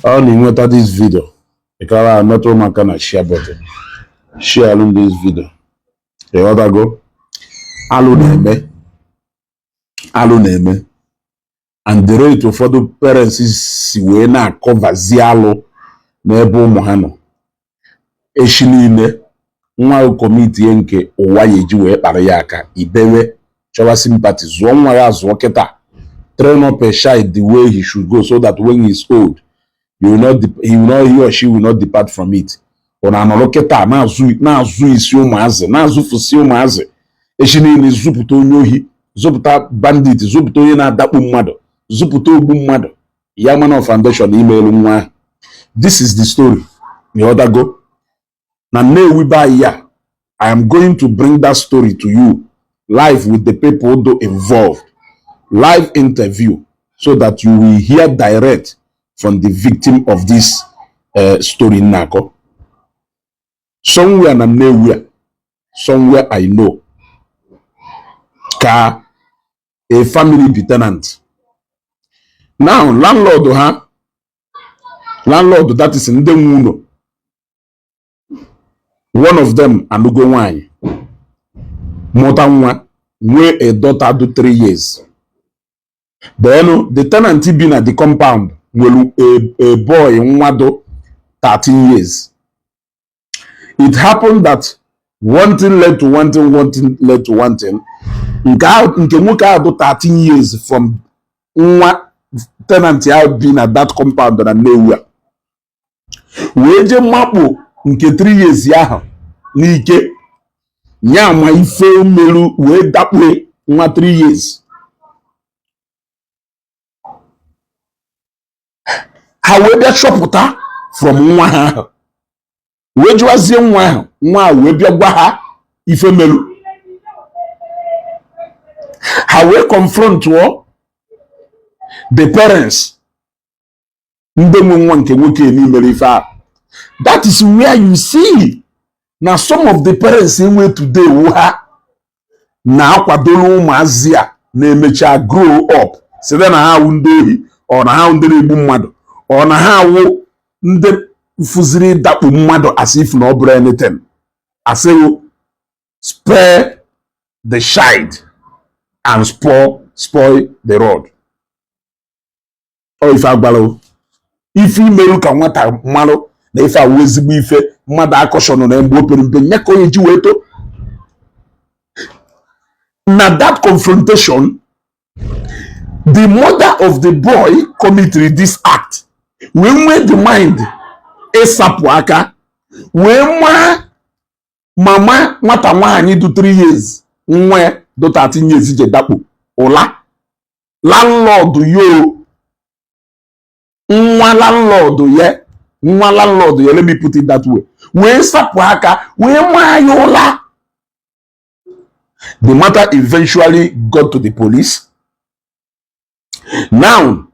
Ọ na ịnweta this video, ị kara metụ m aka na share button, share this video. Ịghọtago? Alụ na-eme, alụ na-eme, and the rate ụfọdụ parents si wee na-akọvazi alụ n'ebe ụmụ ha nọ echi niile, nwa committee nke ụwa ya eji wee kpara ya aka ibewe chọwa sympathy. Zụọ nwa ya, zụọ kịta. Train up a child the way he should go, so that when he is old, you will not he will not he or she will not depart from it. Ọ na-anọrọ kịta na-azụ na-azụ isi ụmụazị, na-azụfusi ụmụazị. Echi niile, zụpụta onye ohi, zụpụta bandit, zụpụta onye na-adakpu mmadụ, zụpụta ogbu mmadụ ya mana foundation ime elu nwa ahụ. This is the story. Ịghọtago? Na Nnewi be anyị ya, I am going to bring that story to you live with the people do involved, live interview, so that you will hear direct from the victim of this story. Nnakọ somewhere na Nnewi a, somewhere I know ka a family be tenant. Now, landlord ha, landlord, that is ndị nwe ụlọ, one of them anụgo nwanyị, mụta nwa, nwee a daughter dị 3 years. Then the tenant bi na the compound nwere a boy, nwa dị 13 years. It happened that one thing led to one thing, one thing led to one thing. Nke ahụ, nke nwoke ahụ dị 13 years from nwa tenant ahụ bi na that compound na Nnewi a, wee jee makpo nke 3 years ahụ n'ike nya ma ife meru, wee dakpue nwa 3 years. Ha wee bịa chọpụta from nwa ha ahụ, wee jụwazie nwa ahụ. Nwa ahụ wee bịa gwa ha ife meru. Ha wee confront the parents, ndị nwe nwa nke nwoke n'imere ife ahụ. That is where you see na some of the parents enwe today wu ha na-akwadoro ụmụazị a na-emecha grow up site na ha awụ ndị ohi, ọ na ha awụ ndị na-egbu mmadụ, ọ na ha awụ ndị fụziri dakpu mmadụ, as if na ọ bụrụ anything. Asịghị spare the child and spoil the rod. Ọ ife agbara ife imerụ ka nwata mmalụ na ife awụ ezigbo ife mmadụ akọshọnụ na mgbe o pere mpe nye ka onye ji wee too. Na that confrontation, the mother of the boy committed this act wee nwee the mind ịsapụ aka wee maa mama nwata nwaanyị dị 3 years, nwa dị 13 years je dakpo ụla. Landlord yo, nwa landlord ya, nwa landlord ya, let me put it that way, wee sapụ aka wee maa ya ụla. The matter eventually got to the police. Now,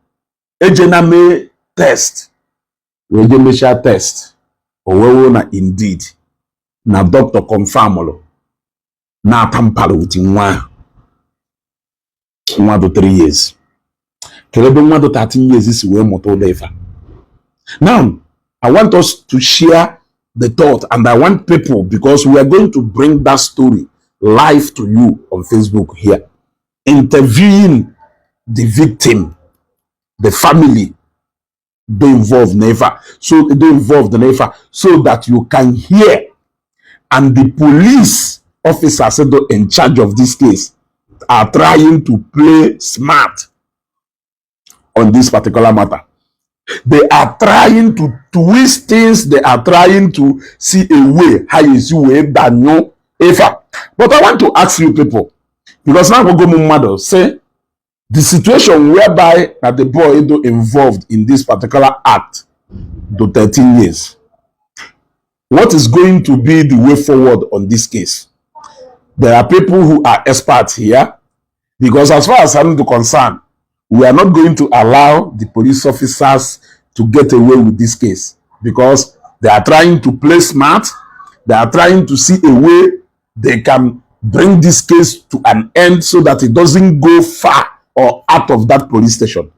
ejena mee test, wee je mechaa test, o wee wụ na indeed na doctor confirmụrụ na-atampara with nwa ahụ, nwa dị 3 years. Kedu ebe nwa dị 13 years si wee mụta ụlọ ife a? Now, I want us to share the thought, and I want people, because we are going to bring that story live to you on Facebook here, interviewing the victim, the family dey involved never, so dey involved never, so that you can hear. And the police officers dey in charge of this case are trying to play smart on this particular matter. They are trying to twist things. They are trying to see a way how you see wee danyụ ife a. But I want to ask you people, because now go mmadụ say the situation whereby that the boy do involved in this particular act do 13 years, what is going to be the way forward on this case? There are people who are experts here, because as far as I'm concerned, we are not going to allow the police officers to get away with this case, because they are trying to play smart. They are trying to see a way they can bring this case to an end so that it doesn't go far or out of that police station.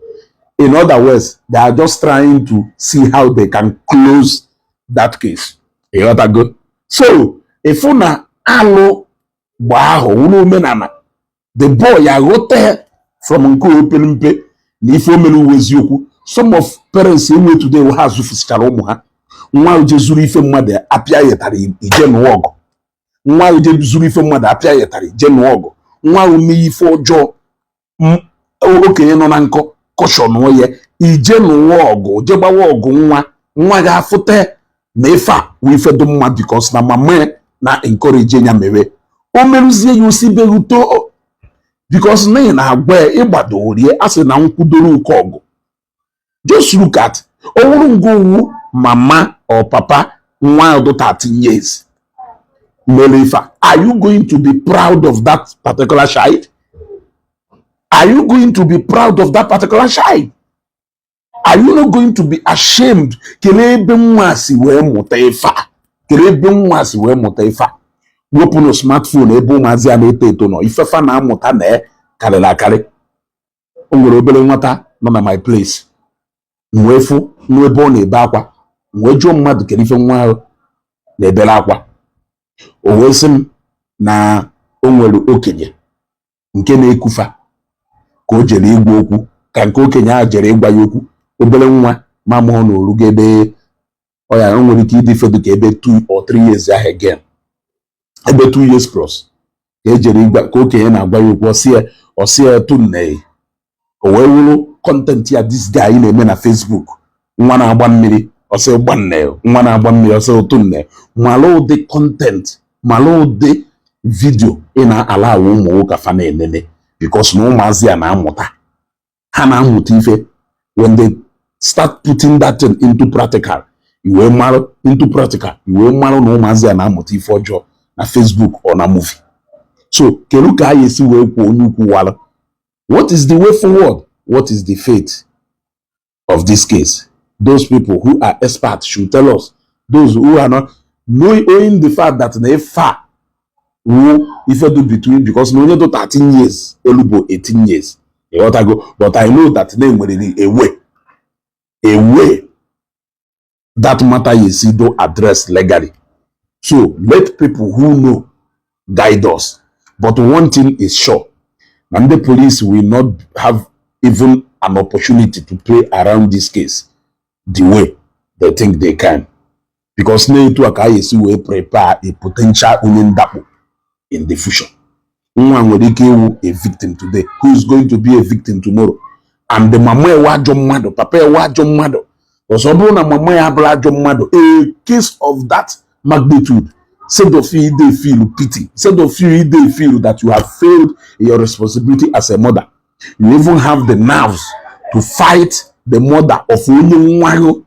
In other words, they are just trying to see how they can close that case. Ịghọtago? So ịfụ na alụ gba ahụ wụrụ omenala, the boy aghọta from nke opere mpe na ife o mere uwe eziokwu. Some of parents enwe today, ha zụfusichara ụmụ ha. Nwa ahụ je zuru ife mmadụ, apịa yetara, ije nụọ ọgụ. Nwa ahụ je zuru ife mmadụ, apịa yetara, ije nụọ ọgụ. Nwa ahụ mee ife ọjọọ, okenye nọ na nkọ kọshọnụọ ya, ije nụwa ọgụ, je gbawa ọgụ. Nwa nwa ga-afụta na ife a wụ ife dị mma, because na mama ya na encourage ya mere. O merụzie ya, osibeghị too, because na ị na-agwa ya ịgbado orie a sị na nkwudoro ụkọ ọgụ. Just look at ọ wụrụ ngwa owu mama or papa nwa ahụ dị 13 years mere ife a. Are you going to be proud of that particular child? Are you going to be proud of that particular child? Are you not going to be ashamed? Kelee ebe nwa si wee mụta ife a. Kelee ebe nwa si wee mụta ife a. Wepụnụ smartphone ebe ụmụazị a na-eto eto nọ. Ifefa na-amụta na karịrị akarị. O nwere obere nwata nọ na my place. M wee fụ nụ ebe ọ na-ebe akwa. M wee jụọ mmadụ kedu ife nwa ahụ na-ebere akwa. O wee sị m na o nwere okenye nke na-ekufa ka o jere ịgwa okwu, ka nke okenye ahụ jere ịgwa ya okwu. Obere nwa ma mụọ na orugo ebe ọ ya, o nwere ike ịdị fedu ka ebe 2 or 3 years ahụ again, ebe 2 years plus, ka e jere ịgwa ka okenye na-agwa ya okwu. Ọsị ya, ọsị ya tụnne. O wee wụrụ content ya this guy na-eme na Facebook, nwa na-agba mmiri, ọsị gbanne, nwa na-agba mmiri, ọsị ụtụ nne. Mara ụdị content, mara ụdị video ị na-ala awụ ụmụ nwoke fa na-enene, because na ụmụazị a na-amụta, ha na-amụta ife. When they start putting that thing into practical, iwee marụ into practical, iwee marụ na ụmụazị a na-amụta ife ọjọọ na Facebook or na movie. So kedu ka a ga-esi wee kwuo onye ukwu wara? What is the way forward? What is the fate of this case? Those people who are experts should tell us. Those who are not knowing the fact that na ife a wu ife do between, because na onye do 13 years elu bụ 18 years, ịghọtago? But I know that na enweriri a way that matter you see do address legally. So let people who know guide us. But one thing is sure, na ndị police will not have even an opportunity to play around this case the way they think they can, because na-etu a ka a esi wee prepare a potential onye ndakpo in the future. Nwa nwere ike ịwụ a victim today who is going to be a victim tomorrow. And the mama ewe ajọ mmadụ, papa ewe ajọ mmadụ ọzọ. Bụrụ na mama ya abụrụ ajọ mmadụ, a case of that magnitude, instead of you dey feel pity, instead of you dey feel that you have failed in your responsibility as a mother, you even have the nerves to fight the mother of onye nwa gị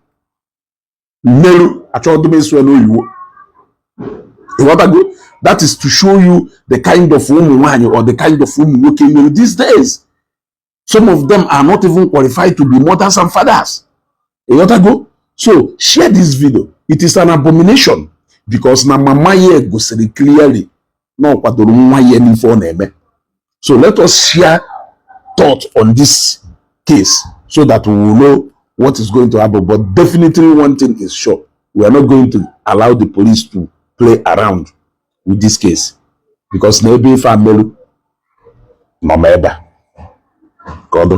mmerụ. Achọghị m ịsụ ya n'oyiwo, ịghọtago? That is to show you the kind of ụmụ nwanyị or the kind of ụmụ nwoke nwere these days. Some of them are not even qualified to be mothers and fathers, ịghọtago? So share this video. It is an abomination, because na mama ya gosiri clearly na ọ kwadoro nwa ya n'ife ọ na-eme. So let us share thought on this case so that we will know what is going to happen. But definitely one thing is sure: we are not going to allow the police to play around with this case, because na ebe ife amerụ nọ m ebe a ka ọ dị.